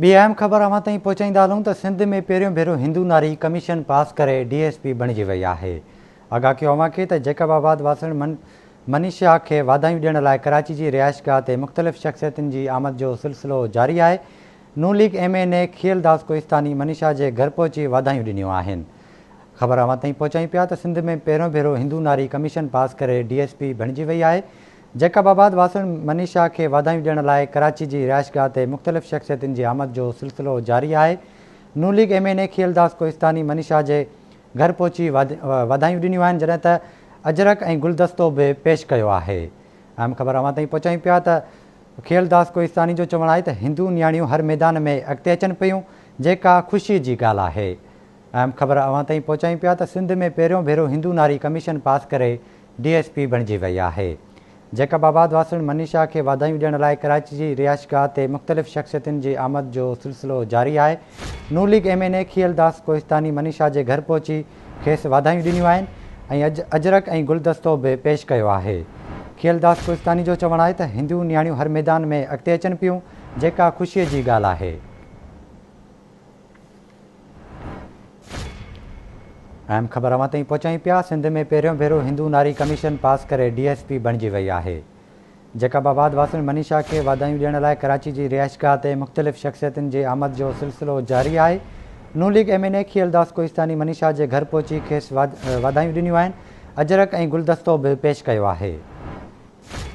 ٻي اهم خبر اوهان تائين پهچائيندا هلون ته سنڌ ۾ پهريون ڀيرو هندو ناري ڪميشن پاس ڪري ڊي ايس پي بڻجي وئي آهي. آگاهه ڪيو اوهان کي ته جيڪب آباد واسڻ منيشا کي واڌايون ڏيڻ لاء ڪراچي جي رهائشگاهه تي مختلف شخصيتن جي آمد جو سلسلو جاري آهي. نون league M N A Khiyal Das Kohistani Manisha جي گهر پهچي واڌايون ڏنيون آهن. خبر اوهان تائين پهچايون پيا ته سنڌ ۾ پهريون ڀيرو هندو ناري ڪميشن پاس ڪري ڊي ايس پي بڻجي وئي آهي. جيڪب آباد واسڻ منيشا کي واڌايون ڏيڻ لاء ڪراچي جي رهائشگاهه تي مختلف شخصيتن جي آمد جو سلسلو جاري آهي. نون league M N A Khiyal Das Kohistani Manisha جي گهر پهچي واڌايون ڏنيون آهن جڏهن ته اجرڪ ۽ گلدستو به پيش ڪيو آهي. اهم خبر اوهان تائين پهچايون پيا ته کيئل داس ڪوهستاني جو چوڻ آهي ته هندو نياڻيون هر ميدان ۾ اڳتي اچن پيون جيڪا خوشي جي ڳالهه آهي. اهم خبر اوهان تائين پهچايون پيا ته سنڌ ۾ پهريون ڀيرو هندو ناري ڪميشن پاس ڪري ڊي ايس پي بڻجي وئي آهي. جيڪب آباد واسڻ منيشا کي واڌايون ڏيڻ لاء ڪراچي جي رهائشگاهه تي مختلف شخصيتن جي آمد جو سلسلو جاري آهي. نون league M N A Khiyal Das Kohistani Manisha جي گهر پهچي کيس واڌايون ڏنيون آهن ۽ اجرڪ ۽ گلدستو به پيش ڪيو آهي. کيئل داس ڪوهستاني جو چوڻ آهي ته هندو نياڻيون هر ميدان ۾ اڳتي اچن پيون جيڪا خوشي جي ڳالهه آهي. اهم خبر اوهان تائين پهچايون پيا، سنڌ ۾ پهريون ڀيرو هندو ناري ڪميشن پاس ڪري ڊي ايس پي بڻجي وئي آهي. جيڪب آباد واسڻ منيشا کي واڌايون ڏيڻ لاء ڪراچي جي رهائشگاهه تي مختلف شخصيتن جي آمد جو سلسلو جاري آهي. نون league M N A Khiyal Das Kohistani Manisha جي گهر پهچي کيس واڌايون ڏنيون آهن، اجرڪ ۽ گلدستو به پيش ڪيو آهي.